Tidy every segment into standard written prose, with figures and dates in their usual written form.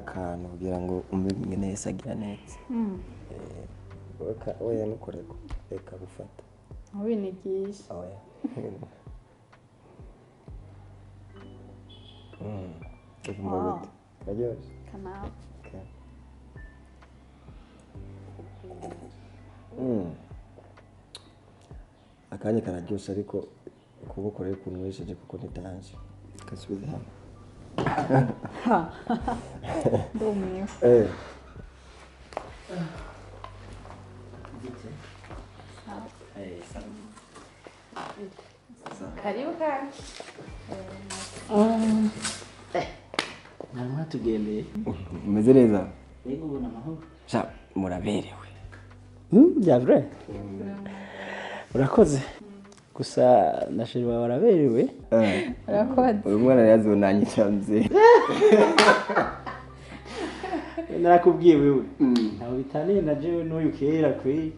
Akantu kugira ngo umve ingene Yesu agira neza. Oya nukoreko reka gufata. Ubinigisha. Oya. Ukumva gute? Karyoshye. Kanawe. Okay. Akanya kararyoshe ariko ukuboko rero kunywesheje kuko ntitanje. Kasubize hano. Ndumiwe. Karibu kandi. Mwari mwatugendeye. Umeze neza? Yego ubona amahoro. Sha muraberewe. Bya vrai. Urakoze. Gusa na chéri wawe araberewe. Urakoze. Uyu mwana yazonanyica mzee. Narakubwiye wewe. Ntaho bitaniye na jewe n'uyu kera kwe.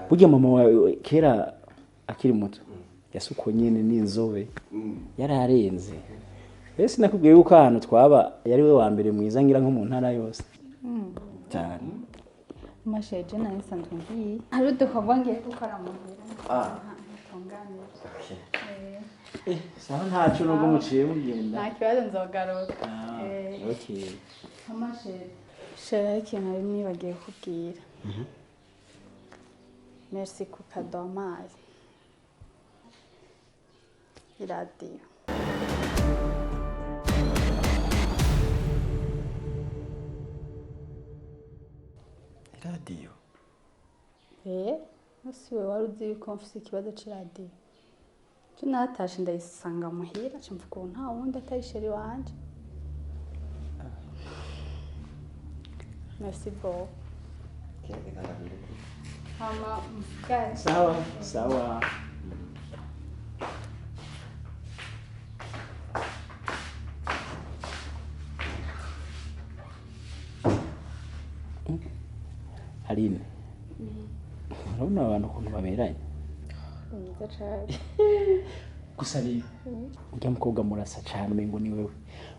Burya mama wawe kera akiri muto yasuko nyene n'inzobe yararenze. Ese nakubwiye yuko ahantu twaba yari we wa mbere mwiza ngira nko mu ntara yose. Cyane. Masheje nayo nsanzwe ngiye. Hari udukorwa ngiye gukora muhira. Tunganije. Sawa ntaco nubwo muciye mugenda. Nta kibazo nzogaruka. Okay. Amasheje. Shera ikintu nari nibagiye kukubwira. Merci ku kado wampaye. Iradiyo. Iradiyo. Musi we wari uzi yuko mfise ikibazo c'iradiyo. Je natashe ndayisanga muhira, nca mvuga ubu nta wundi atari chéri wanje. Merci beaucoup. Hama mvugane. Sawa, sawa. Aline. Urabona abantu ukuntu baberanye. Mwiza cane. Gusa rero urya mukobwa murasa cane umengo ni wewe.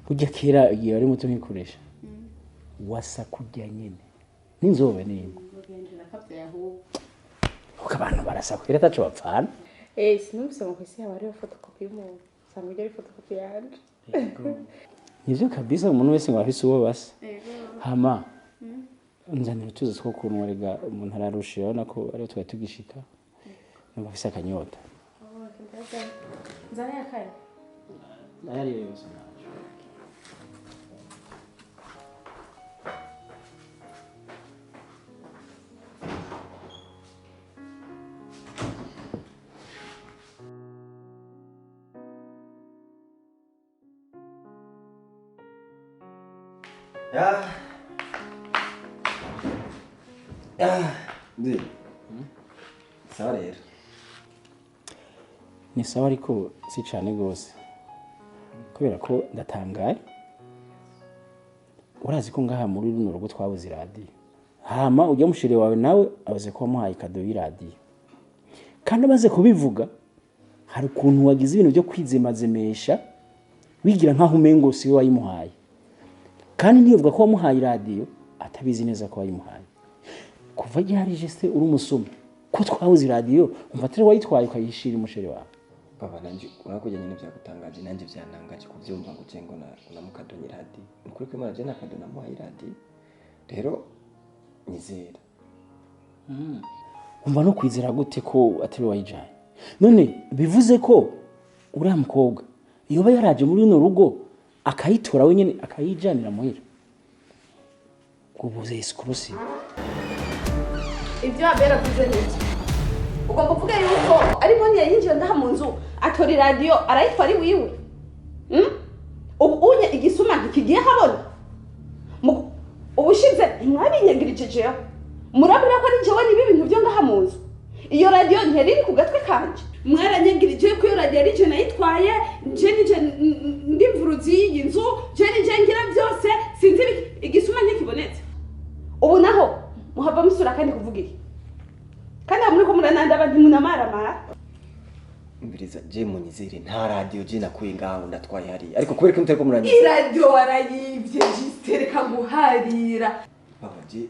Burya kera igihe wari muto nkikoresha. Wasa kurya nyene. N'inzobe nimwe. Kuko abantu barasa kwera ataco bapfana. Sinumvise ngo kw'isi haba hariho fotokopi y'umuntu. Usanga iryo ari fotokopi yanje. Nivyo kabisa umuntu wese ngo afise uwo basa. Hama nzanira utuzi two kunywa rega umuntu ararusha urabona ko ariho twari tugishika. Numva afise akanyota. Nzane akaye. Ayariyo yose ntaco. Mzee. Sawa rero. Ni sawa ariko si cane gose. Kubera ko ndatangaye. Urazi ko ngaha muri runo rugo twabuze iradiyo. Hama ujya mushire wawe nawe abaze ko wamuhaye kado y'iradiyo. Kandi amaze kubivuga hari ukuntu wagize ibintu byo kwizemazemesha wigira nkaho umengo si we wayimuhaye. Kandi ntiyovuga ko wamuhaye iradiyo atabizi neza ko wayimuhaye. Kuva ryari jeste uri umusuma ko twabuze iradiyo umva atari wayitwaye ukayishira umusheri wawe. Baba nanje urakujya nyine byagutangaje nanje byantangaje kuvyumva ngo je ngo namukadonye iradiyo. Ukuri kw'Imana je nakado namuhaye iradiyo. Rero nizera. Umva no kwizera gute ko atari wayijanye. None bivuze ko uriya mukobwa yoba yaraje muri runo rugo akayitora wenyene akayijanira muhira. Kubuze exclusive. Ibyo Abera avuze ni iki? Ugomba kuvuga yuko ari Moni yinjiye ngaha mu nzu atora iradiyo arayitwara iwiwe. Ubu unye igisuma ntikigiye habona. Ubushize ntimwabinyagirijejeho. Murabona ko ari jewe niba ibintu byo ngaha mu nzu. Iyo radiyo ntiyari iri ku gatwe kanje. Mwaranyagirije ko iyo radiyo ari je nayitwaye, je nije ndi mvuruzi y'iyi nzu, je nije ngira byose, sinzi igisuma ntikibonetse. Ubu naho muhava musura kandi kuvuga iki? Kandi hamwe ko murananda abantu munamaramara. Umviriza je munyizere nta radio je nakuye ngaho ndatwaye hariya. Ariko kubera ko mutariko muranyizera. Iradiyo warayibye Justin, reka guharira. Baba je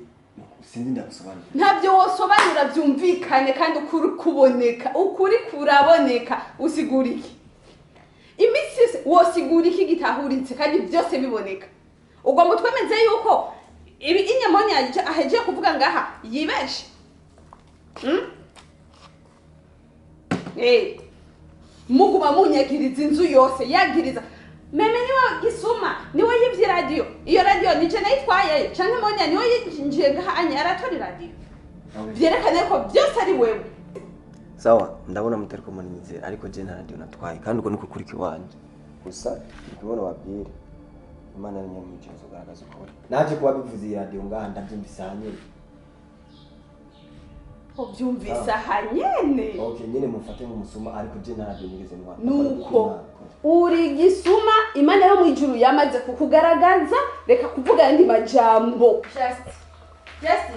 sinzi ndagusobanurira. Ntabyo wosobanura byumvikane kandi ukuri kuboneka, ukuri kuraboneka. Usigura iki? Iminsi yose wosigura iki gitahuritse kandi byose biboneka? Ugomba utwemeze yuko ibi inyamoni yaje ahejeje kuvuga ngaha yibeshe. Muguma munyagiriza inzu yose yagiriza. Meme niwe gisuma, niwe yivye radio. Iyo radio nije nayitwaye canke Monia niwe yinjiye ngaha anya aratora radio. Vyerekane ko byose ari wewe. Sawa, ndabona mutariko munyizera ariko je nta radio natwaye kandi uko niko kuri kiwanje. Gusa ndikubona wabwira. Imana nyamwije uzogaragaza ukuri. Naje kuba bivuze iyi radio ngaha ndabyumvise hanyene. Ubyumvise hanyene? Okay, nyene mufate nk'umusuma ariko je nta radio nigeze ntwara. Nuko uri gisuma, Imana yo mwijuru yamaze kukugaragaza, reka kuvuga andi majambo. Just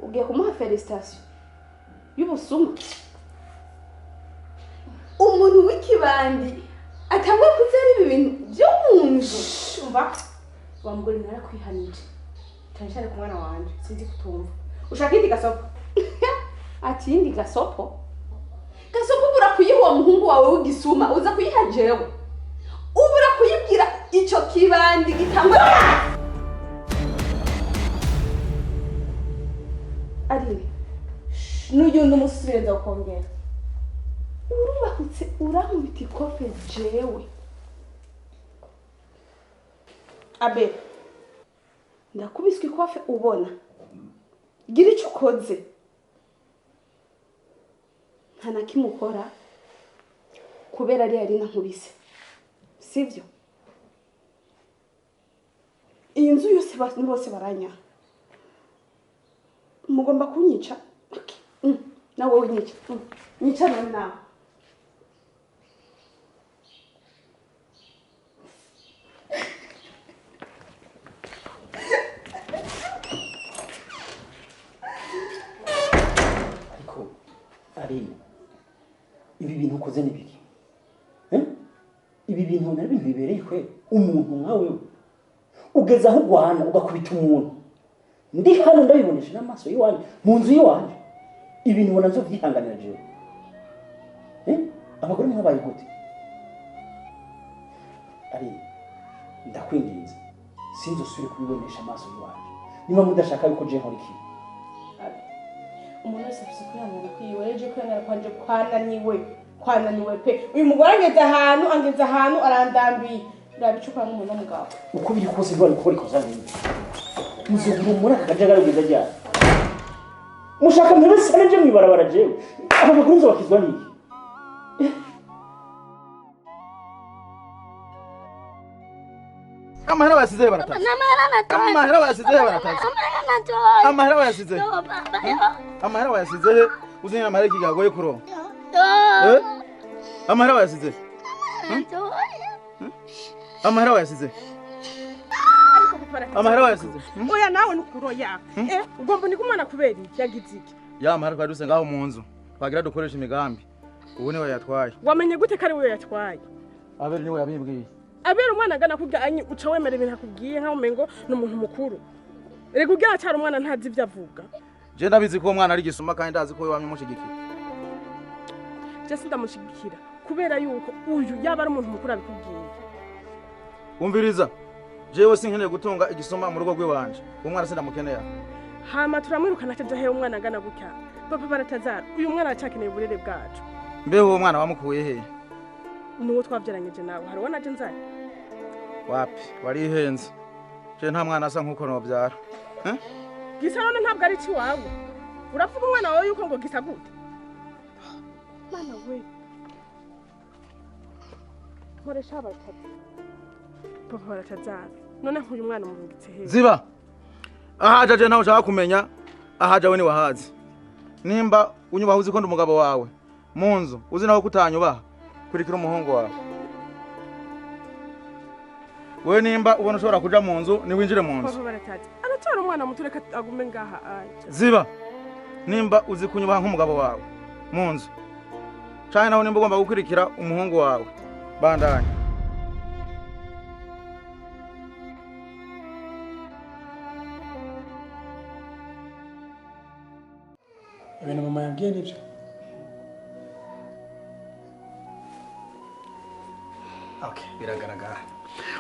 ugiye kumuha felicitation y'ubusuma. Umuntu w'ikibandi atangwa kuzera ibi bintu byo mu nzu. Umva wa mugore narakwihanije cyane cyane ku mwana wanje, sinzi kutumva. Ushaka indi gasopo? Ati indi gasopo? Gasopo ubura kuyiha uwo muhungu wawe w'igisuma, uza kuyiha jewe. Ubura kuyibwira ico kibandi gitangwa. Ari n'uyu n'umusubire ndakongera. Urubahutse urankubita ikofe jewe. Abe ndakubiswe ikofe ubona. Gira ico ukoze. Nta na kimwe ukora kubera ari yari nankubise. Sivyo? Iyi nzu yose bose baranya. Mugomba kunyica. Okay. Nawe wowe nyica. Nyica none nawe. Ariko Aline, ibi bintu ukoze ni biki? Ibi bintu nari bintu bibereye kwe umuntu nkawe ugeza aho ugwana ugakubita umuntu. Ndi hano ndabibonesha n'amaso yiwanje mu nzu yiwanje. Ibintu ubona nzo vyihanganira jewe. Abagore mwabaye gute? Ari ndakwinginze sinzosubire kubibonesha amaso yiwanje. Niba mudashaka yuko je nkora iki? Umuntu wese afise kwihangana kwiwe, ejo kwihangana kwanje kwananiwe pe. Uyu mugore angeze ahantu arandambiye. Urabicuka nk'umuntu w'umugabo. Uko biri kose ntwari gukora ikosa nk'iri. Muzoguma muri aka kajagari kugeza ryari? Mushaka mpebe sale je mwibarabara jewe. Aba bagore nzobakizwa n'iki? Amahera bayasize barataza. Amahera bayasize barataza. Amahera bayasize. Amahera bayasize he? Uzinya amahera ikigagoye kuronka. Amahera bayasize. Amahera bayasize. Amahera bayasize. Oya nawe nukuroya. Ugomba ni kumwana kubera iki yagize iki? Ya amahera twaduse ngaho mu nzu. Twagira dukoresha imigambi. Ubu niwe yatwaye. Wamenye gute kari wewe yatwaye? Abere niwe yabimbwiye. Abere umwana agana kurya anyi uca wemera ibintu akubwiye nkaho umengo ni umuntu mukuru. Rega ubwira acara umwana ntazi ibyo avuga. Je ndabizi ko umwana ari gisuma kandi ndazi ko wamye umushigikira. Je sindamushigikira kubera yuko uyu yaba ari umuntu mukuru abikubwiye. Umviriza. Jewe sinkeneye gutunga igisuma mu rugo rw'iwanje. Umwana sindamukeneye. Hama turamwirukana ataja he umwana agana gutya. Papa baratazara. Uyu mwana aracakeneye uburere bwacu. Mbeho uwo mwana wamukuye he? Nuwo twavyaranyije nawe. Hari uwo naje nzanye? Wapi, warihenze. Je nta mwana asa nkuko nobyara. Gisa none ntabwo ari ci wawe. Uravuga umwana wawe yuko ngo gisa gute? Mana we. Nkoresha abatatu. Papa baratazara. None nkuyu mwana umurungitse he? Ziba. Ahaja je nawe ushaka kumenya, ahaja we ni wahazi. Nimba unyubaha uzi ko ndi umugabo wawe. Mu nzu uzi nawe kutanyubaha. Kurikira umuhungu wawe. Wewe nimba ubona ushobora kuja mu nzu ni winjire mu nzu. Papa baratazi. Aratora umwana muto reka agume ngaha ayi. Ziba. Nimba uzi kunyubaha nk'umugabo wawe mu nzu. Canke naho nimba ugomba gukurikira umuhungu wawe. Bandanya. Ibintu mama yambwiye nibyo. Okay, biragaragara.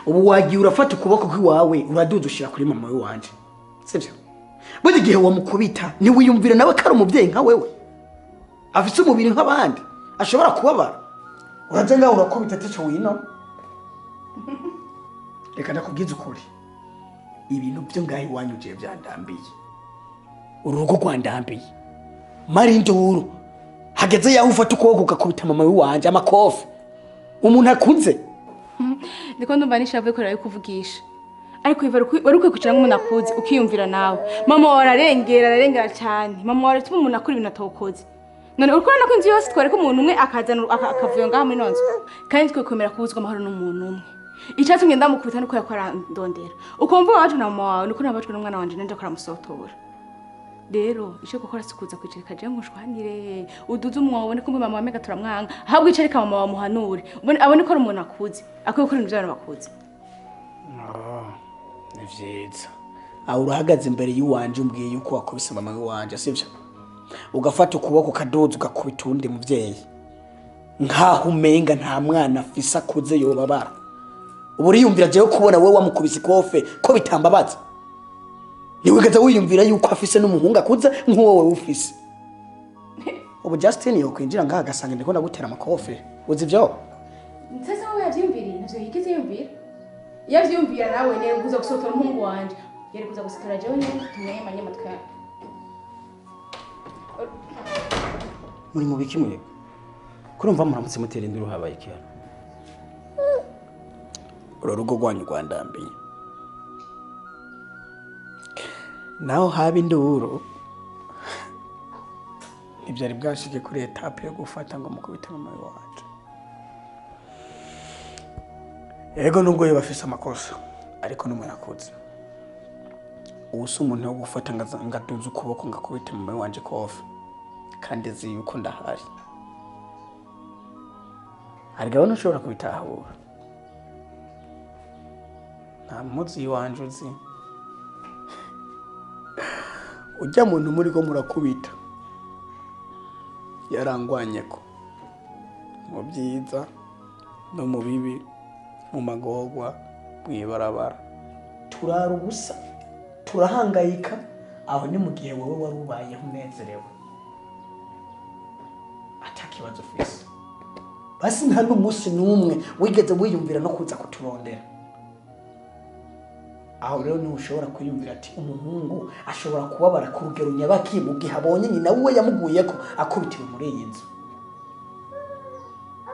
Ubu wagiye urafata ukuboko kwiwawe uraduza ushira kuri mama wanje. Sivyo? Buri gihe wamukubita ni wiyumvira nawe kari umuvyeyi nka wewe. Afise umubiri nk'abandi, ashobora kubabara. Uraje ngaho urakubita ataco wino. Reka ndakubwiza ukuri. Ibintu byo ngaho iwanyu je byandambiye. Urugo rwandambiye. Marinduru hageze yaho ufata ukuboko ugakubita mama wanje amakofi. Umuntu akunze. Ndiko ndumva nishavuye ko rari kuvugisha. Ariko wari ukwiye kwicara nk'umuntu akuze ukiyumvira nawe. Mama wawe ararengera ararengera cyane. Mama wawe aratuma umuntu akora ibintu atawukoze. None uriko urabona ko inzu yose twareka umuntu umwe akazana akavuyo ngaha muri ino nzu. Kandi twe kwemera kubuzwa amahoro n'umuntu umwe. Icyatumye ndamukubita nuko yakora ndondera. Ukumva wacu na mama wawe nuko nabajwe n'umwana wanje nanje akora. Rero icyo gukora si kuza kwicarika je ngo ushwanire uduze umunwa ubone ko mama wamega turamwanga ahubwo icarika mama wamuhanure ubone abone ko ari umuntu akuze akwiye gukora ibintu by'abantu bakuze. Ni vyiza. Aho urahagaze imbere y'uwanje umbwiye yuko wakubise mama wanje sivyo? Ugafata ukuboko kadoza ugakubita uwundi muvyeyi nkaho umenga nta mwana afise akuze yobabara. Ubu uriyumvira jewe kubona wewe wamukubise ikofe ko bitambabaza? Niwigeze wiyumvira yuko afise n'umuhungu akuze nk'uwo wewe ufise? Ubu Justin yokwinjira ngaha agasanga ndiko ndagutera amakofe. Uzi ivyo? Sasa wowe yavyiyumviriye ntavyo yigeze yumvira. Iyo avyiyumvira nawe nere kuza gusotora umuhungu wanje yari kuza gusotora jewe nyene tumwemanye amatwi yawe. Muri mu biki mwebwe? Kurumva muramutse mutera induru habaye iki hano? Uru rugo rwanyu rwandambiye. Naho haba induru ntibyari bwashike kuri etape yo gufata ngo mukubite mama wanje. Ego nubwo yoba afise amakosa ariko n'umuntu akuze. Ubu si umuntu wo gufata ngaduza ukuboko ngakubite mama wanje kofe kandi azi yuko ndahari. Hari gahunda ushobora kubitahura. Nta mpuzu iwanje uzi. Ujya muntu muri ko murakubita yarangwanye ko mu byiza no mu bibi mu magorwa mwibarabara turara ubusa turahangayika. Aho ni mu gihe wowe wari ubayeho unezerewe atakibazo ufise. Basi nta n'umunsi n'umwe wigeze wiyumvira no kuza kuturondera. Aho rero niho ushobora kwiyumvira ati umuhungu ashobora kubabara ku rugero nyabaki mu gihe abonye nyina wiwe yamuguyeko akubitiwe muri iyi nzu.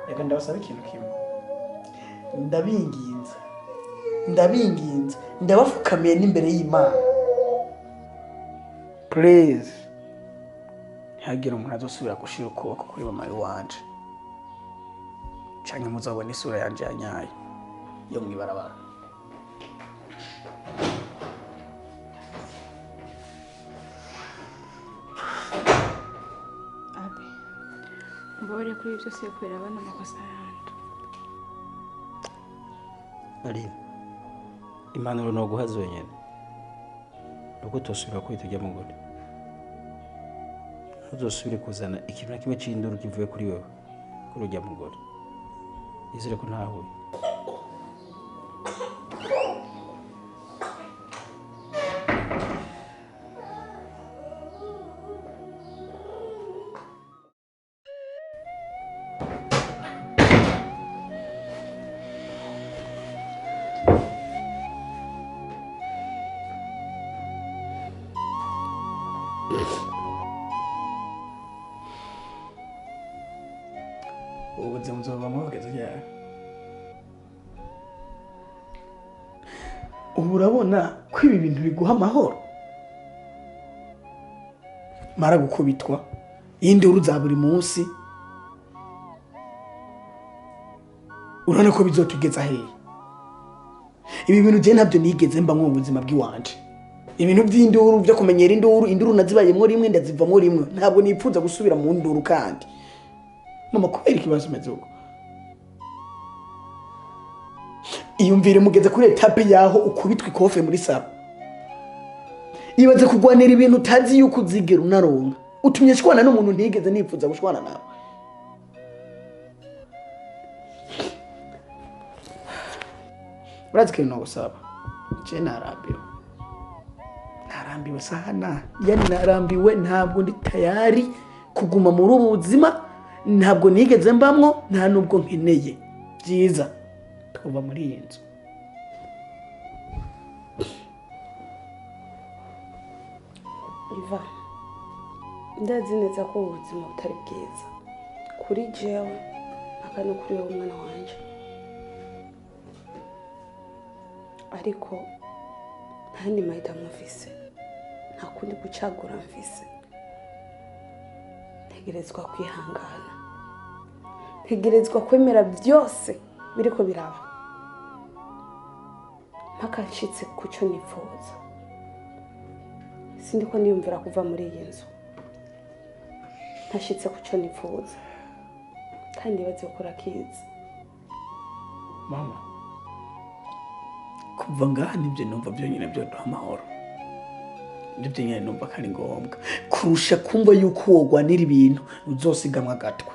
Reka ndabasaba ikintu kimwe. Ndabinginze, ndabinginze, ndabafukamiye n'imbere y'Imana. Please, ntihagire umuntu azosubira gushira ukuboko kuri mama wanje canke muzabona isura yanje ya nyayo yo mwibarabara. Abe, mbabare kuri byose kubera abana amakosa yanje. Ari impanuro no guhaza wenyene nuko tosubira kwita ujya mugore. Ntuzosubire kuzana ikintu na kimwe c'induru kivuye kuri wewe kuri ujya mugore. Nizere ko ntahuye. Ubuzima buzobamo bugeze ryari? Ubu urabona ko ibi bintu biguha amahoro? Mara gukubitwa induru za buri munsi, urabona ko bizotugeza hehe? Ibi bintu je ntabyo nigeze mba mu buzima bw'iwanje. Ibintu by'induru byo kumenyera induru, induru nazibayemwo rimwe ndazivamwo rimwe. Ntabwo nipfuza gusubira mu nduru kandi. Mama kubera ikibazo umeze uko? Iyumvire mugeze kuri etape yaho ukubitwa ikofe muri saro. Ibaze kugwanira ibintu utazi yuko uzigera unaronka. Utumye shwana n'umuntu ntigeze nipfuza gushwana nawe. Urazi kintu nogusaba. Je narambiwe. Narambiwe sana. Yani narambiwe, ntabwo ndi tayari kuguma muri ubu buzima, ntabwo nigeze mbamwo, nta nubwo nkeneye. Byiza twuba muri iyi nzu. Iva, ndazi neza ko ubuzima butari bwiza kuri jewe aka no kuri wowe mwana wanje, ariko nta yandi mahitamo mfise, nta kundi gucagura mfise. Ntegerezwa kwihangana, ntegerezwa kwemera byose biriko biraba mpaka nshitse ku cyo nifuza. Sindiko niyumvira kuva muri iyi nzu ntashitse ku cyo nifuza, kandi bazi gukora kizi. Mama, kuva ngaha nibyo numva byonyine byoduha amahoro. Nibyo nyine numva ko ari ngombwa kurusha kumva yuko wogwanira ibintu uzosigamwa agatwe.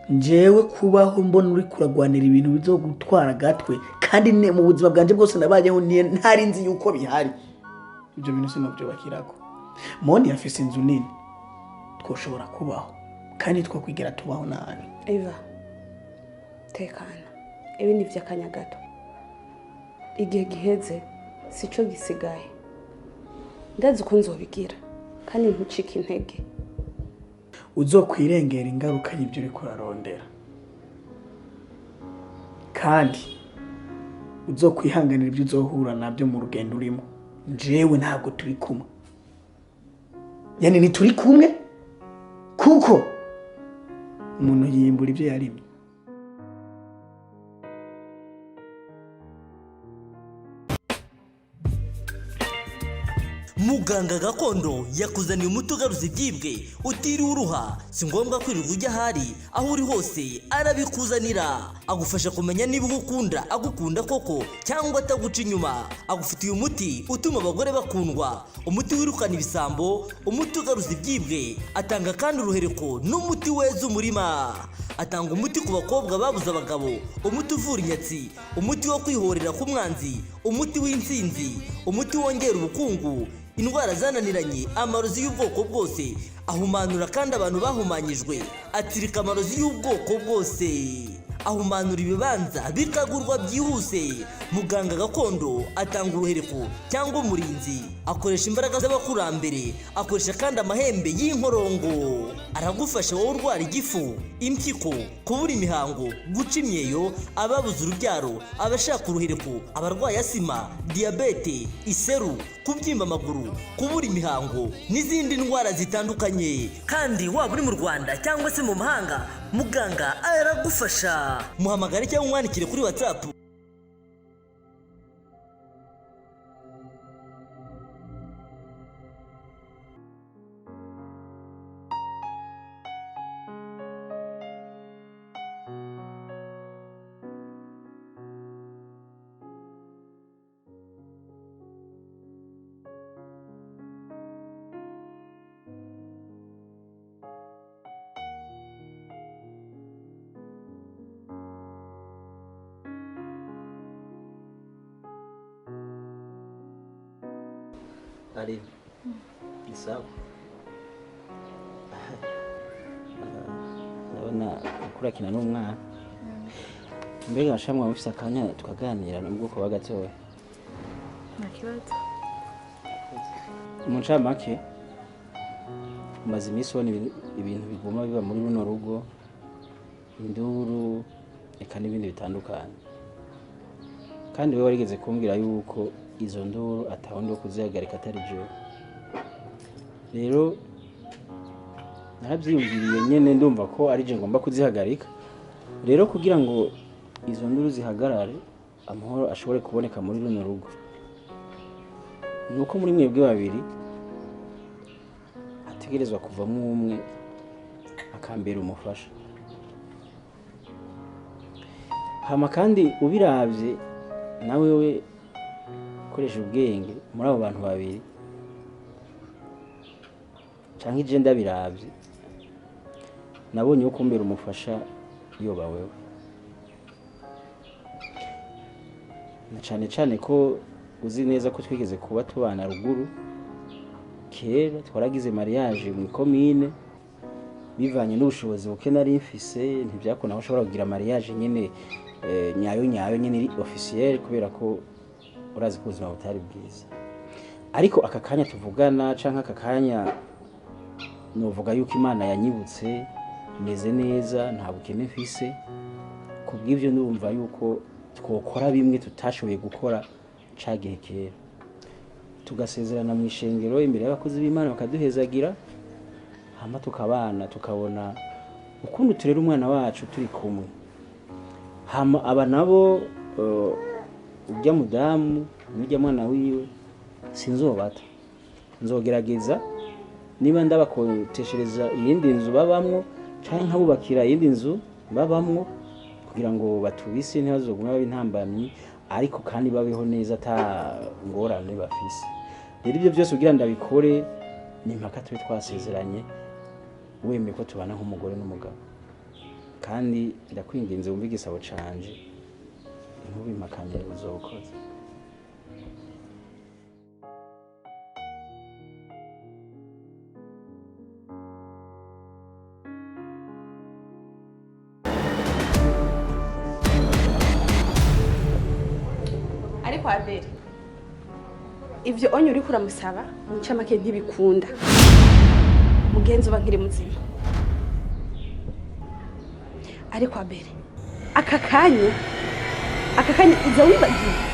Njewe kubaho mbona uri kuragwanira ibintu bizogutwara agatwe, kandi mu buzima bwanje bwose nabayeho ntari nzi yuko bihari. Ibyo bintu sinobyubakirako. Moni yafise inzu nini twoshobora kubaho, kandi twokwigera tubaho nabi. Eva, tekana, ibi ni iby'akanya gato. Igihe giheze sico gisigaye. Ndazi ko nzobigira kandi ntucike intege. Uzokwirengera ingaruka y'ibyo uriko urarondera, kandi uzokwihanganira ibyo uzohura nabyo mu rugendo urimo. Njewe ntabwo turi kumwe, yani ntituri kumwe, kuko umuntu yimbura ibyo yarimye. Muganga gakondo yakuzaniye umuti ugaruza ibyibwe utiriwe uruha. Si ngombwa kwirirwa ujya ahari, aho uri hose arabikuzanira. Agufasha kumenya niba ugukunda agukunda koko cyangwa ataguca inyuma. Agufitiye umuti utuma abagore bakundwa, umuti wirukana ibisambo, umuti ugaruza ibyibwe. Atanga kandi uruhereko n'umuti weza umurima. Atanga umuti ku bakobwa babuze abagabo, umuti uvura inyatsi, umuti wo kwihorera k'umwanzi, umuti w'intsinzi, umuti wongera ubukungu, indwara zananiranye, amarozi y'ubwoko bwose. Ahumanura kandi abantu bahumanyijwe, atsirika amarozi y'ubwoko bwose, ahumanura ibibanza bikagurwa byihuse. Muganga gakondo atanga uruhereko cyangwa umurinzi, akoresha imbaraga z'abakurambere, akoresha kandi amahembe y'inkorongo. Aragufasha wowe urwara igifu, impyiko, kubura imihango, guca imyeyo, ababuze urubyaro, abashaka uruhereko, abarwaye asima, diyabete, iseru, kubyimba amaguru, kubura imihango n'izindi ndwara zitandukanye. Kandi waba uri mu Rwanda cyangwa se mu mahanga, muganga aragufasha. Muhamagare cyangwa umwandikire kuri WhatsApp. Ari ni sawa. Ndabona ukurakina n'umwana. Mbega washamwa mufise akanya tukaganira n'ubwoko wa gatoya. Nta kibazo. Mu ncamake umaze iminsi ubona ibintu biguma biba muri runo rugo, induru eka n'ibindi bitandukanye. Kandi wewe warigeze kumbwira yuko izo nduru atawundi wo kuzihagarika atari jewe. Rero narabyiyumviriye nyene ndumva ko ari je ngomba kuzihagarika. Rero kugira ngo Izo nduru zihagarare, amahoro ashobore kuboneka muri runo rugo, ni uko muri mwebwe babiri hategerezwa kuvamo umwe akambera umufasha. Hama kandi ubiravye nawe we ukoresha ubwenge, muri abo bantu babiri canke ije ndabiravye, nabonye wo kumbera umufasha yoba wewe, na cane cane ko uzi neza ko twigeze kuba tubana ruguru kera, twaragize mariage mu komine. Bivanye n'ubushobozi buke nari mfise, ntibyakunda ko ushobora kugira mariage nyine nyayo nyayo nyine iri officiel, kubera ko urazi ko ubuzima butari bwiza. Ariko aka kanya tuvugana, canke aka kanya novuga yuko Imana yanyibutse, meze neza, nta bukene mfise. Kubw'ivyo ndumva yuko twokora bimwe tutashoboye gukora ca gihe kera, tugasezerana mu ishengero imbere y'abakozi b'Imana bakaduhezagira, hama tukabana, tukabona ukuntu turera umwana wacu turi kumwe. Hama aba nabo, urya mudamu n'urya mwana wiwe, sinzobata, nzogerageza niba ndabakoteshereza iyindi nzu babamwo canke nkabubakira iyindi nzu babamwo, kugira ngo batubise ntibazogume babe intambamyi, ariko kandi babeho neza ata ngorane bafise. Rero ibyo byose kugira ndabikore ni impaka tube twasezeranye, wemeye ko tubana nk'umugore n'umugabo. Kandi ndakwinginze wumve igisabo canje, ntubimpakanye, uzokoze. Ariko Abeli, ivyo onye uriko uramusaba mu ncamake ntibikunda. Mugenzi uba nkiri muzima. Ariko Abeli, aka kanya uza wibagiwe.